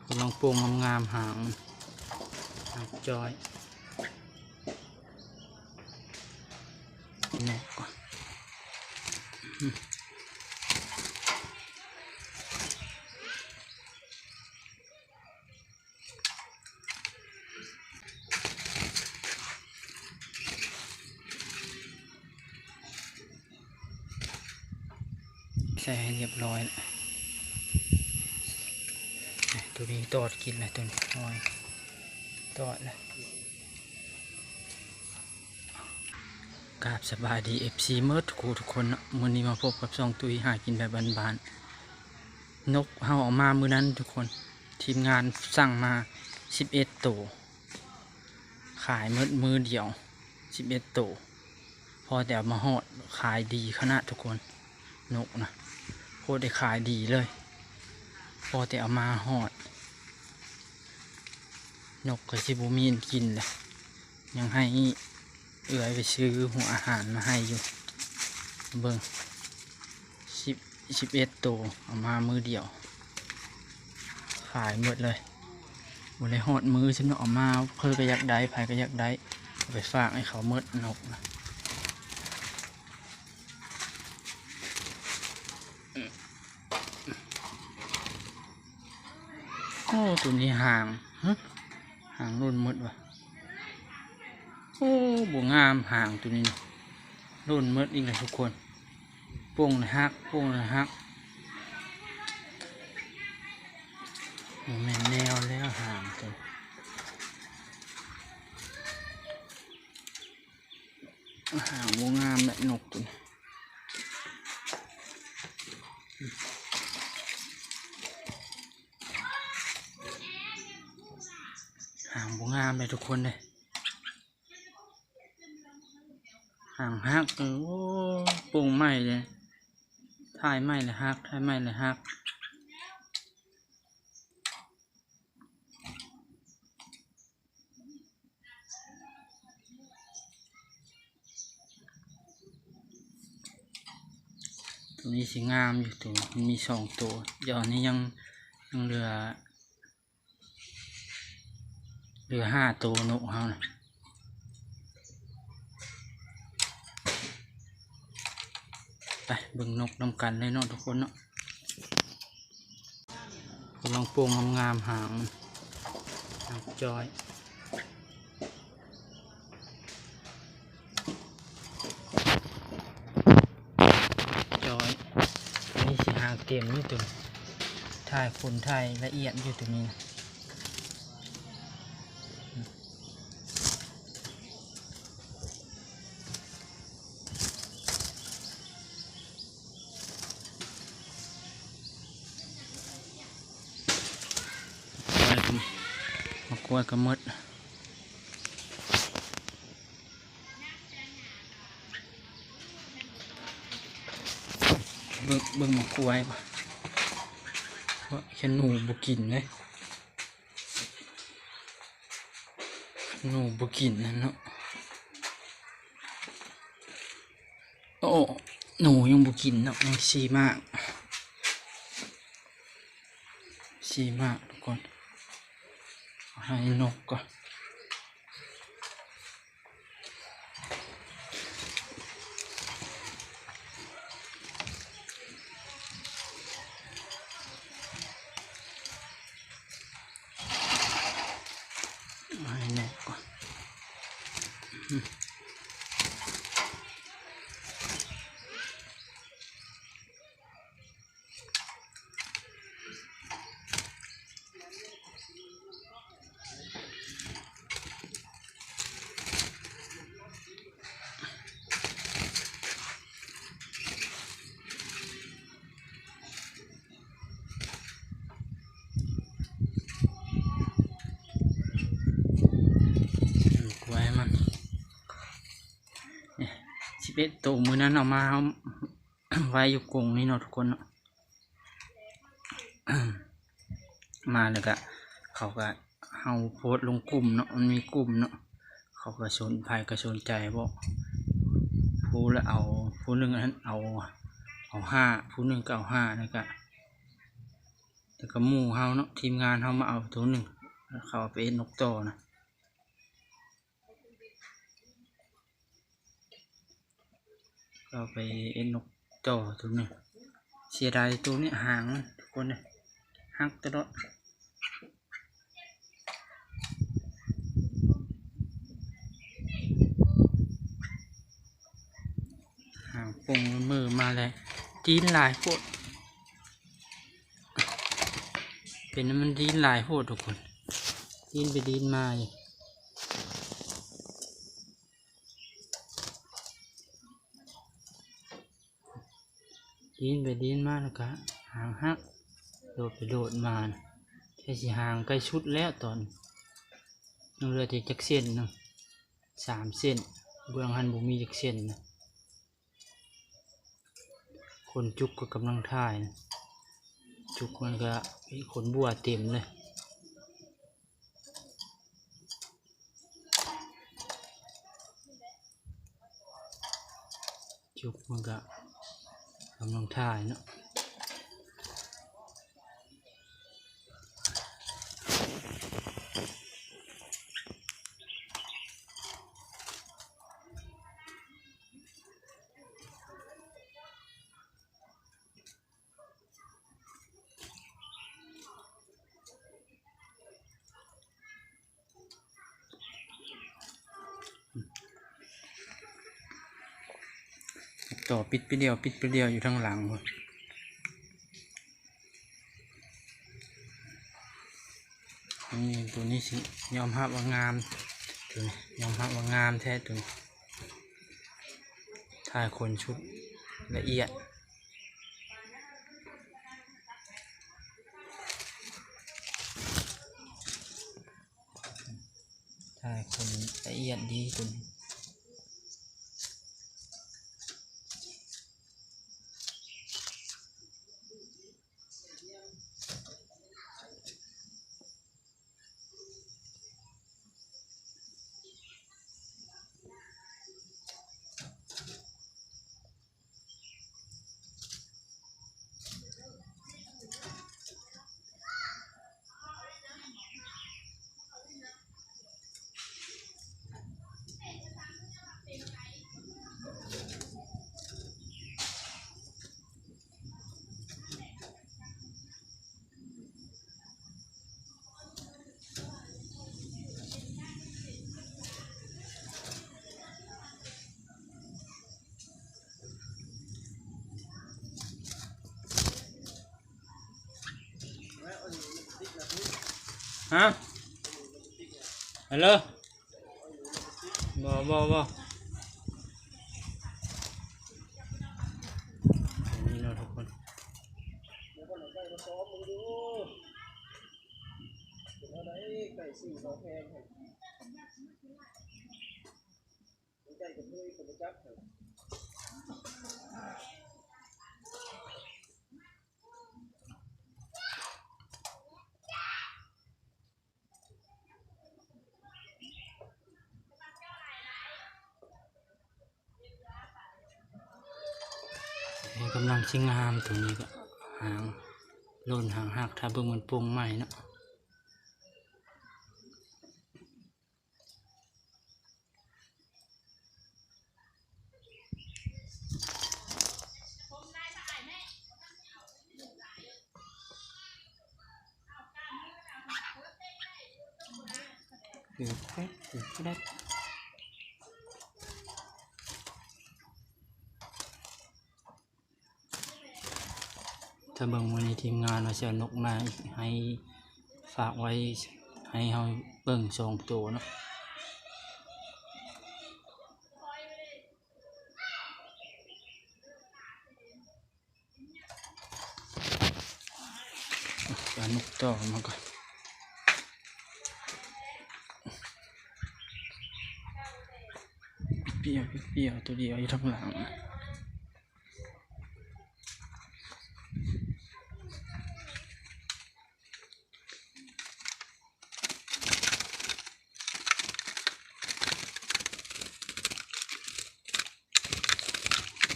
ກຳລັງໂປ່ງງາມໆ ຫາງມັນ ຫາງຈ້ອຍ ນົກ ໃສ່ໃຫ້ຮຽບຮ້ອຍແລ້ວ ໂຕນີ້ຕອດກິນແລ້ວ ໂຕນີ້ ໂອ້ຍ ຕອດແລ້ວ. ກາບສະບາຍດີ ເອັຟຊີ ເໝິດທຸກຜູ້ທຸກຄົນເນາະ, ມື້ນີ້ມາພົບກັບຊ່ອງຕຸ້ຍຫາກິນແບບບ້ານໆ. ນົກເຮົາເອົາມາມື້ນັ້ນທຸກຄົນ, ທີມງານສັ່ງມາສິບເອັດໂຕ, ຂາຍໝົດມື້ດຽວສິບເອັດໂຕ, ພໍແຕ່ເອົາມາຮອດ ຂາຍດີຂະໜາດທຸກຄົນ. ນົກນະ ໂຄດໄດ້ຂາຍດີເລີຍ, ພໍແຕ່ເອົາມາຮອດ ນົກກໍຊິບໍ່ມີອັນກິນແຫຼະ. ຍັງໃຫ້ເອື້ອຍໄປຊື້ຫົວອາຫານມາໃຫ້ຢູ່. ເບິ່ງ ສິບ ສິບເອັດໂຕ ເອົາມາມື້ດຽວ ຂາຍໝົດເລີຍ. ບໍ່ໄດ້ຮອດມື້ຊ້ຳເນາະ, ເອົາມາ ໃຜກໍຢາກໄດ້ ໃຜກໍຢາກໄດ້ ເອົາໄປຝາກໃຫ້ເຂົາໝົດ ນົກນະ. ໂອ້ ໂຕນີ້ຫາງ ຫາງຫຼົ່ນໝົດວ່າ. ໂອ້ ບໍ່ງາມຫາງໂຕນີ້ນະ, ຫຼົ່ນໝົດອີກແລ້ວທຸກຄົນ. ໂປ່ງລະຫັກ ໂປ່ງລະຫັກ, ບໍ່ແມ່ນແນວແລ້ວຫາງໂຕ. ຫາງບໍ່ງາມແຫຼະນົກໂຕນີ້, ຫາງບໍ່ງາມເດ້ທຸກຄົນເດ້. ຫາງຫັກ ເອີ ໂປ່ງໃໝ່ເດ້, ຖ່າຍໃໝ່ລະຫັກ ຖ່າຍໃໝ່ລະຫັກ. ໂຕນີ້ຊິງາມຢູ່, ໂຕ ມັນມີສອງໂຕ, ດຽວນີ້ຍັງ ຍັງເຫຼືອ ເຫຼືອຫ້າໂຕນົກເຮົານະ. ໄປເບິ່ງນົກນຳກັນເລີຍເນາະທຸກຄົນເນາະ. ກຳລັງໂປ່ງງາມໆ ຫາງມັນ ຫາງຈ້ອຍ ຈ້ອຍ. ອັນນີ້ຊິຫາງເຕັມຢູ່ໂຕນີ້, ຖ່າຍຄົນຖ່າຍລະອຽດຢູ່ໂຕນີ້ນະ. ໝາກກ້ວຍກໍໝົດ. ເບິ່ງ ເບິ່ງໝາກກ້ວຍ ວ່າແຄ່ໜູບໍ່ກິນເດ້, ໜູບໍ່ກິນນັ້ນເນາະ. ໂອ້ ໜູຍັງບໍ່ກິນເນາະ, ຍັງສີ່ໝາກ ສີ່ໝາກທຸກຄົນ. ໃຫ້ນົກກ່ອນ. ໃຫ້ນົກກ່ອນ. ກວຍມັນ ສິບເອັດໂຕ ມື້ນັ້ນເອົາມາ ເຮົາໄວ້ຢູ່ກົງນີ້ເນາະທຸກຄົນເນາະ. ມາແລ້ວກະ ເຂົາກະ ເຮົາໂພສລົງກຸ່ມເນາະ, ມັນມີກຸ່ມເນາະ, ເຂົາກະສົນ ໃຜກະສົນໃຈບອກ ຜູ້ລະເອົາ ຜູ້ໜຶ່ງອັນນັ້ນເອົາ ເອົາຫ້າ ຜູ້ໜຶ່ງກະເອົາຫ້າ ແລ້ວກະ ໂຕ ກັບໝູ່ເຮົາເນາະ ທີມງານເຮົາມາເອົາໂຕໜຶ່ງ ເຂົາເອົາໄປເຮັດນົກຕໍ່ນະ ເອົາໄປເຮັດນົກຕໍ່ໂຕໜຶ່ງ. ເສຍດາຍໂຕນີ້ ຫາງມັນທຸກຄົນເອີຍ ຫັກຕະຫຼອດ. ຫາງປົງມືມາແລ້ວ ຕີນຫຼາຍໂພດ ເປັນມັນຕີນຫຼາຍໂພດທຸກຄົນ ຕີນໄປຕີນມາຢູ່. ດີນໄປດີນມາ ແລ້ວກະຫາງຫັກ ໂດດໄປໂດດມານະ ແຕ່ຊິຫາງໃກ້ສຸດແລ້ວຕອນ ຍັງເຫຼືອແຕ່ຈັກເສັ້ນໜຶ່ງ ສາມເສັ້ນ ເບື້ອງຫັ້ນບໍ່ມີຈັກເສັ້ນນະ. ຄົນຈຸກກໍກຳລັງຖ່າຍນະ ຈຸກມັນກະມີຂົນບົວເຕັມເລີຍ. ຈຸກມັນກະກຳລັງຖ່າຍເນາະ. ຕໍ່ ປິດໄປດຽວ ປິດໄປດຽວຢູ່ທາງຫຼັງພຸ້ນ. ນີ້ ໂຕນີ້ຊິຍອມຮັບວ່າງາມ ໂຕນີ້ຍອມຮັບວ່າງາມແທ້ ໂຕນີ້ຖ່າຍຂົນຊຸດລະອຽດ. ຖ່າຍຂົນລະອຽດດີຕົວນີ້. ຮະ ຮັລໂຫຼ ບໍ່ ບໍ່ ບໍ່ ນີ້ເນາະທຸກຄົນ. ນີ້ກຳລັງຊິງາມ ໂຕນີ້ກະຫາງຫຼົ່ນຫາງຫັກ ຖ້າເບິ່ງມັນປົ່ງໃໝ່ເນາະ. ຖ້າເບິ່ງມື້ນີ້ທີມງານວ່າຊິເອົານົກມາໃຫ້ ຝາກໄວ້ໃຫ້ເຮົາເບິ່ງສອງໂຕເນາະ. ເອົານົກຕໍ່ມາກ່ອນ. ປຽວໆ ໂຕດຽວຢູ່ທາງຫຼັງ.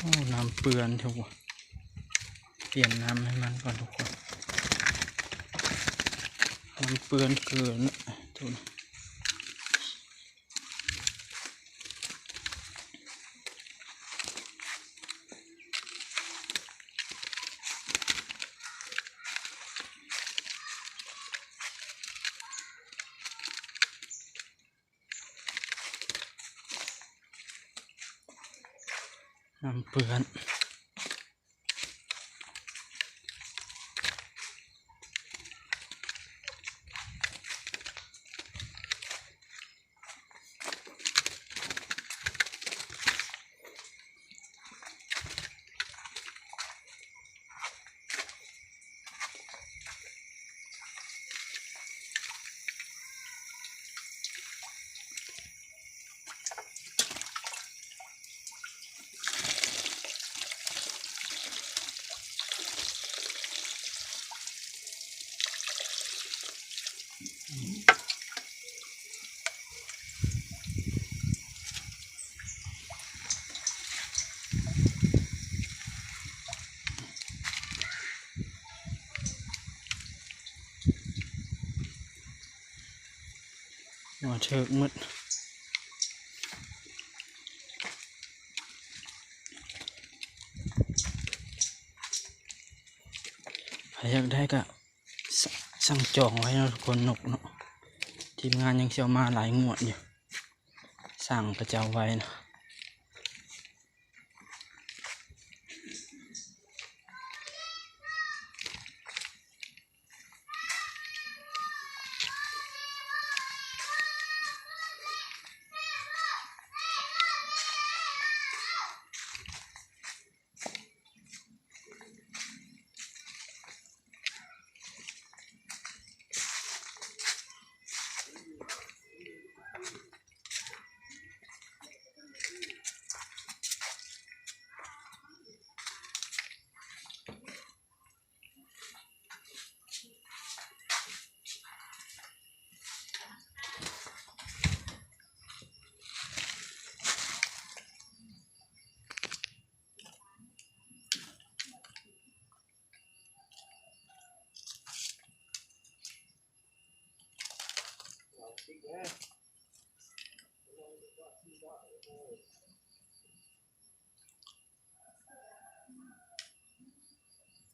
ໂອ້ ນ້ຳເປື້ອນທຸກຄົນ ປ່ຽນນ້ຳໃຫ້ມັນກ່ອນທຸກຄົນ. ມັນເປື້ອນເກີນນະ ໂຕນີ້. ນ້ຳເປື້ອນ. ຫົວເຖິກໝົດ. ໃຜຢາກໄດ້ກະ ສ- ສັ່ງຈອງໄວ້ເນາະທຸກຄົນ ນົກເນາະ ທີມງານຍັງຊິເອົາມາຫຼາຍງວດຢູ່ ສັ່ງເຂົາເຈົ້າໄວ້ນະ.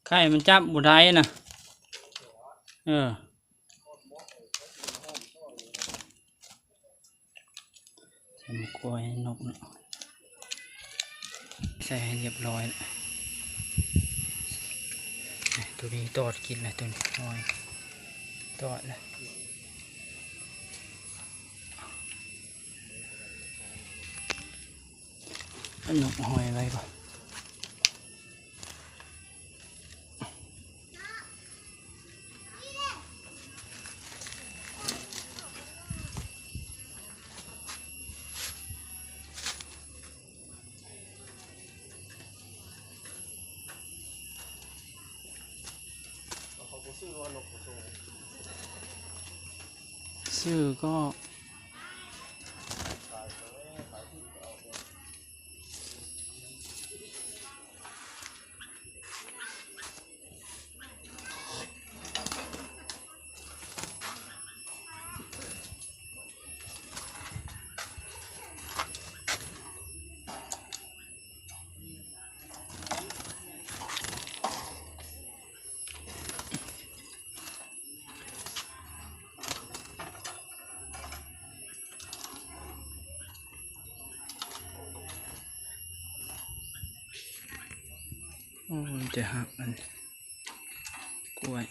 ໄຂ່ມັນຈັບບໍ່ໄດ້ນະ ເອີ. ໃສ່ໝາກກ້ວຍໃຫ້ນົກເນາະ ໃສ່ໃຫ້ຮຽບຮ້ອຍລະ. ໂຕນີ້ຕອດກິນລະ ໂຕນີ້ຫອຍຕອດລະ. ນົກຫອຍໄວ້ບໍ່? ຊື້ກໍ ໂອ້ຍ ຈະຫັກອັນກ້ວຍ.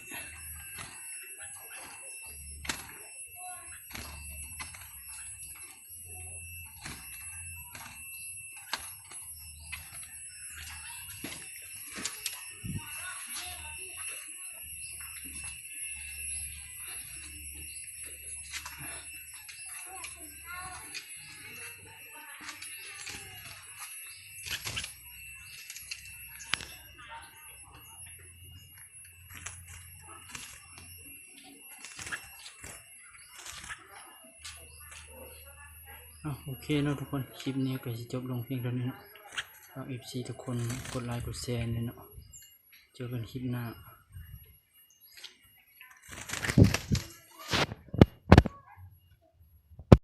ເອົາ ໂອເຄເນາະທຸກຄົນ ຄລິບນີ້ກໍຊິຈົບລົງພຽງເທົ່ານີ້ເນາະ. ຝາກເອັຟຊີທຸກຄົນກົດໄລກົດແຊແດ່ເນາະ. ເຈີກັນຄລິບໜ້າ.